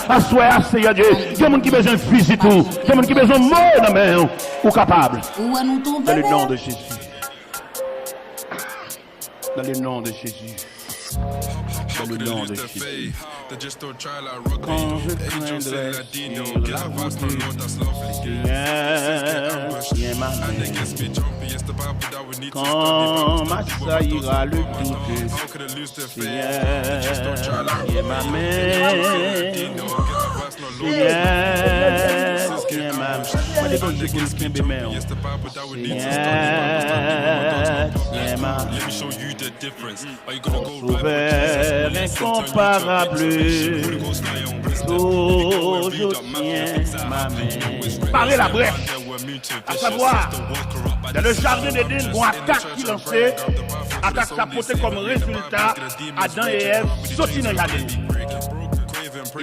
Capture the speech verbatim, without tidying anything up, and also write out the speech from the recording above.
Aswè a, Seyè Dye, gen moun ki bezwen vizit ou, gen moun ki bezwen mo nan men ou. Ou kapab. Dans le nom de Jésus. Dans le nom de Jésus. Dans le nom de Jésus. Quand je traînerai sur la route du Seigneur, tiens ma main. Quand m'assaillira le doute, Seigneur, tiens ma main. Seigneur, tiens ma main. Mande Bondye pou l kenbe men w. Seigneur, tiens ma main. Sauveur incomparable, toujours tiens ma main. Pare la brèche. Asavwa, dans le jardin d'Éden, gon atak ki lanse. Atak sa pote kòm rezilta Adan e Èv soti nan jaden. E n ap